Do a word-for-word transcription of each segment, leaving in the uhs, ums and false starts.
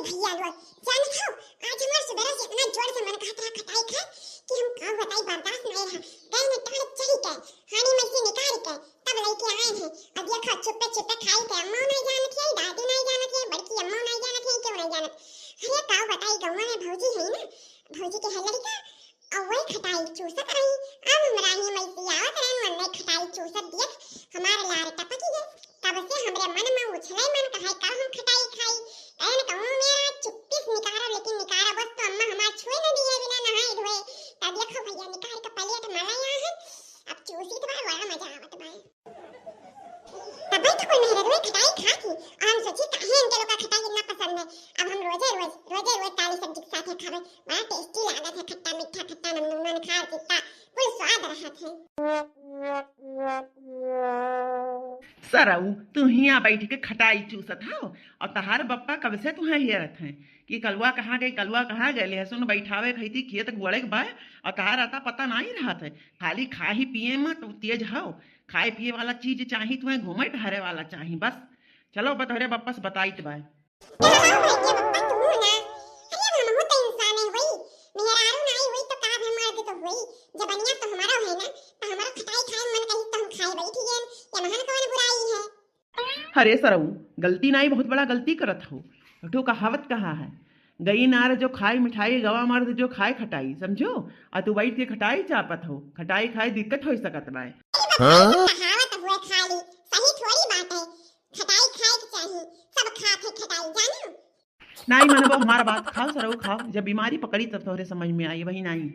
भैया लोग, जानत हो, आज हमार सुबेरे से इतना जोर से मन कहत रहा खटाई खाए कि हम का बताई, बर्दाश्त नहीं रहा। गए न टाड़ चढ़ी के, हानी में से निकाल के, तब लेके आए हैं। अब देखो, चुप्पे चुप्पे खाई के अम्मा नहीं जानत है, दादी नहीं जानत है, बड़की अम्मा नहीं जानत है, क्यों नहीं जानत? अरे का बताई, गौवा में भौजी है ना, भौजी के है लड़का, और वही खटाई चूसत रही। अब हम रानी में से आवत रहन, वन्ने खटाई चूसत देख हमार लार टपकी गए। तब से हमरे मन में उछले मन कहे, कब हम खटाई खाई, कहे न कहूँ मेरा चुप्पी से निकारा, लेकिन निकारा बस तो अम्मा हमार छुए न दिए बिना नहाए धोए। तब देखो भैया निकार के प्लेट में ले आए हैं, अब चूसी तो बा, बड़ा मजा आवत बा। तबे तो कोई मेहररुए खटाई खात ही, और हम सोची काहे इनके लोग का खटाई इतना पसंद है। अब हम रोजे रोज, रोजे रोज काली सब्जी के साथ खावे, बड़ा टेस्टी लागत है, खट्टा मीठा, खट्टा नमक, नून खार, तीता, कुल स्वाद रहत है। सरऊ, तू हियां बैठ के खटाई चूसत हो, और तहार बप्पा कब से तुहें हेरत हैं कि कलुआ कहाँ गए, कलुआ कहाँ गए? लहसुन बैठावे खैती खेत गुड़े के बाय, और तहार अता पता नहीं रहत है। खाली खाही पिए में तू तेज हो, खाए पिए वाला चीज चाही तुहें, घूमे टहरे वाला चाही बस। चलो, अब तोहरे बप्पा से बताइत बाय। का हो भैया बप्पा, तू ना? अरे, अब हमहू तो इंसाने होई, मेहरारू नाई होई तो का, अब मर्द तो होई। जबनिया तो हमारा है ना, तो हमारा खटाई खाए मन कही तो हम खाए बैठ गए, ये महान कौन बुराई है? अरे सरऊ, गलती नाई, बहुत बड़ा गलती करत हो। ठो कहावत कहा है, "गई नार जो खाए मिठाई, गवा मर्द जो खाए खटाई", समझो? आ तू बैठ के खटाई चापत हो, खटाई खाए दिक्कत हो सकत बाय। अरे बप्पा, हाँ? कहावत हुए खाली, सही थोड़ी बात है। खटाई खाए के चाही, सब खात है खटाई, जानो? नाई मानबो हमार बात, खाओ सरऊ खाओ, जब बीमारी पकड़ी तब तोहरे समझ में आई, वही नाई।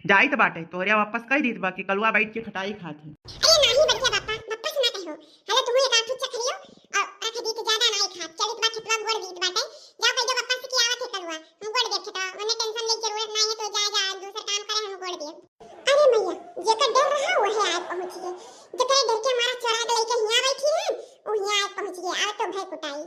जाइत बाटे, तोहरे वापस कह दीत बा कि कलुआ बैठ के खटाई खात है। अरे नाही बड़के बप्पा, बप्पा से ना कहो। हेलो, तुम एक आंखी चख लियो और आंख दी तो ज्यादा नाई खात। चलित बा खेतवा गोड़ दीत बाटे, जाओ कह दो बप्पा से कि आवत है कलुआ, हम गोड़ देब खेतवा, वरना टेंशन ले जरूरत नाई है, तो जा जा दूसर काम करे, हम गोड़ देब। अरे मैया, जेकर डर रहा वही आए पहुंच गए, जेकर डर के मारा चोरा के लेके हियां बैठी है, वो हियां आए पहुंच गए, आवे तो भय कुटाई।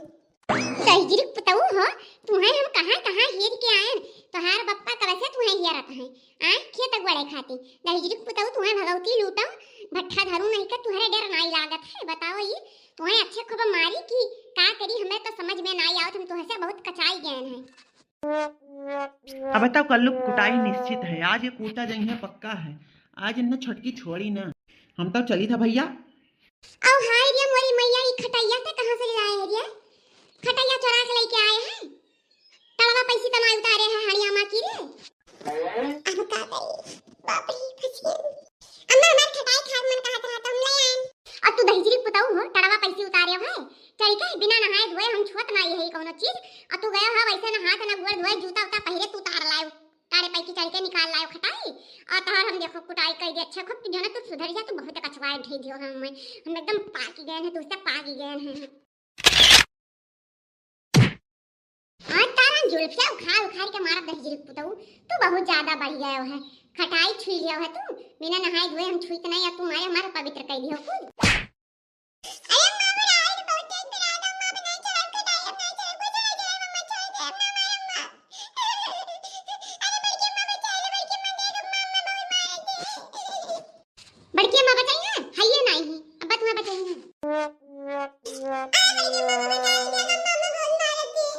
दहिजरी के पुतऊ हो, तुहें हम कहाँ कहाँ हेर के आएन, तोहार बप्पा कब से तुहें हेरत हैं, आए खेत गुड़े खाती। दहिजरी के पुतऊ तुहें भगवती लूटो, भट्ठा धरू नहीं का तुहरे डर नाई लागत है, बताओ ये तुहें अच्छे खूब मारी की का करी, हमें तो समझ में नाई आवत, हम तुहसे बहुत कचाई गए हैं। अब तो कल्लू कुटाई निश्चित है, आज ये कूटा जइहे पक्का है, आज इन्हें छोटकी छोड़ी ना। हम तो चली था भैया। औ हाय रे मोरी मैया, ई खटैया ते कहाँ से ले आए है रे? खटैया चोरा के लेके आए हैं। टड़वा पैसी तो ना उतारे है हड़िया माँ की रे। अब का करी? बाप रे, फंस गए। अम्मा, हमार खटाई खाए मन कहत रहा तो हम ले आएन। और तू दहिजरी पुतऊ हो, टड़वा पैसी उतारे है? चल के बिना नहाए धोए हम छुअत ना ये है कौनो चीज। और तू गयो है वैसे ना हाथ ना गोड़ धोए, जूता उता पहिरे तू उतार लायो। तारे पैकी चढ़ के निकाल लायो खटाई। और तोहर हम देखो कुटाई कह दे, अच्छा खूब तू जो ना तू सुधर जा, तू बहुत कछुआ ढे दियो हम, हम एकदम पाकी गए हैं, तुझसे पाकी गए हैं। आज तारा जुल्फिया उखाड़ उखाड़ के मारब दहिजरी पुतऊ, तू बहुत ज्यादा बढ़ गयो है। खटाई छुई लियो है तू, बिना नहाए धोए हम छुइत नहीं, या तू आए हमारा पवित्र कह दियो कुल। अरे अम्मा, अब रात बहुत तेज पिरात, अम्मा, अब नहीं चलाएब खटाई, अब नहीं चलाएब, कुछ नहीं चलाएब, अम्मा, छोड़ दे, अम्मा, मार, अम्मा। अरे बड़की अम्मा बचा ले, बड़की अम्मा देख, अम्मा, अम्मा बहुत मारत है। बड़की अम्मा बचाई है, है ये नहीं है, अब तुम्हें बचाई है। अरे बड़की अम्मा बचा ले, अम्मा, अम्मा बहुत मारत है।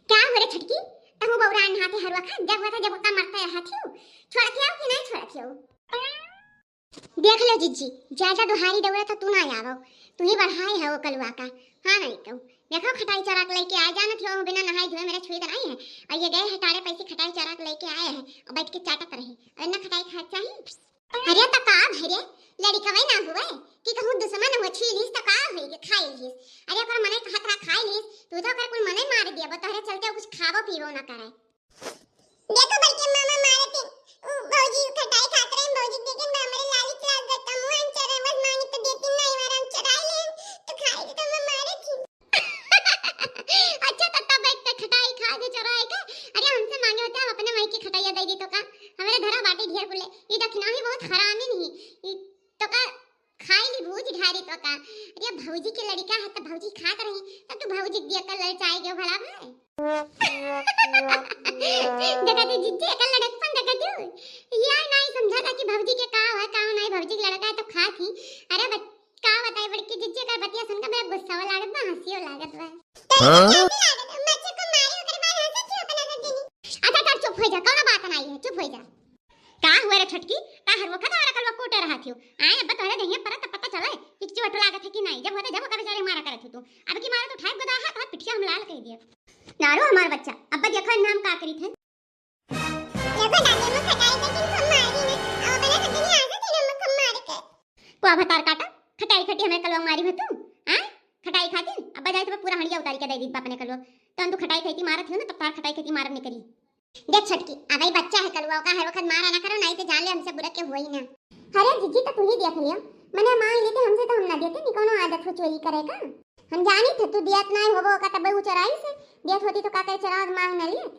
क्या हो रे छटकी, तहु बौरान हाथे हरुआ खा, जब हुआ था जब उतना मरते रहा थियो, छोड़ के आओ कि नहीं छोड़ के आओ? देख लो जिज्जी, ज्यादा दुहारी दौरा तो तू ना आवो, तू ही बढ़ाए है वो कलुआ का। हाँ नहीं कहूँ, देखो खटाई चोरा के लेके आ जाना थियो, बिना नहाए धोए मेरा छुए तो नहीं है। और ये गए है टाड़े पैसी खटाई चोरा के लेके आए हैं और बैठ के चाटत रहे, और इतना खटाई खात चाही। अरे तो का भरे, लड़िकवे ना हुए कि कहूँ दुश्मन हुए छीलीस तो का होई के खाई लीस। अरे ओकर मने कहत रहा खाई लीस, तू तो ओकर कुल मने मार दिया, तोहरे चलते वो कुछ खाबो पीबो ना करे। देखो बड़के मामा मारत है, उ भौजी खटाई खात रहे, भौजी देखे ना हमरे लालिच लाग गत, हम चोरवस मांगे तो देती नहीं, वार हम चोराई लेन, तो खाई तो हम मारत ही। अच्छा तत्ता बैठ के खटाई खा दे चोराई के, अरे हमसे मांगे होते हम अपने माई की खटाइया दे दी तो का, हमरे धरा बाटे ढेर कुले, ये दखिना ही बहुत हरामी नहीं, ये तो का खाई ली भूज ढारी तो का। अरे भौजी के लड़का है तो भौजी खात रही, तब तो भौजी दिया कर ललचाए गयो भला भाई। देखा तू जिज्जी एकर लड़कपन देखा तू। यार नाई समझा था कि भौजी के का है, का नाई, भौजी के लड़का है तो खात ही। अरे बच-, का बताई बड़की जिज्जी एकर बतिया सुनकर मेरा गुस्सा लागत बा, हंसियो लागत बा। हाँ? मच्छर को मारे ओकरे बाद नारो हमार बच्चा, अब्बा देखा नाम का करित है। देखो दादी, हम खटाई के दिन हम मारी ना, अब अपने खटाई नहीं आ सकती ना, हम मार के। को अवतार काटा, खटाई खटी हमें कलवा मारी हो तू, हाँ? खटाई खातिर, अब्बा जाए तो पूरा हंडिया उतारी के दे दी बाप ने कलवा। तो तू खटाई खाती मारत हो ना, तब तार खटाई खाती मारब नहीं करी। देख छोटकी, अब ई बच्चा है कलवा, का हर वक्त मारा ना करो, नहीं तो जान ले हमसे बुरा के हुआ ही ना। अरे जीजी, तो तू ही देख लियो, मने मांग लेते हमसे तो हम ना देते, नहीं कोनो आदत हो चोरी करे का। हम जानी थे तू दियत ना होबो का, तब वो चोराई से दियत होती तो का करे चोरा मांग ना लियत।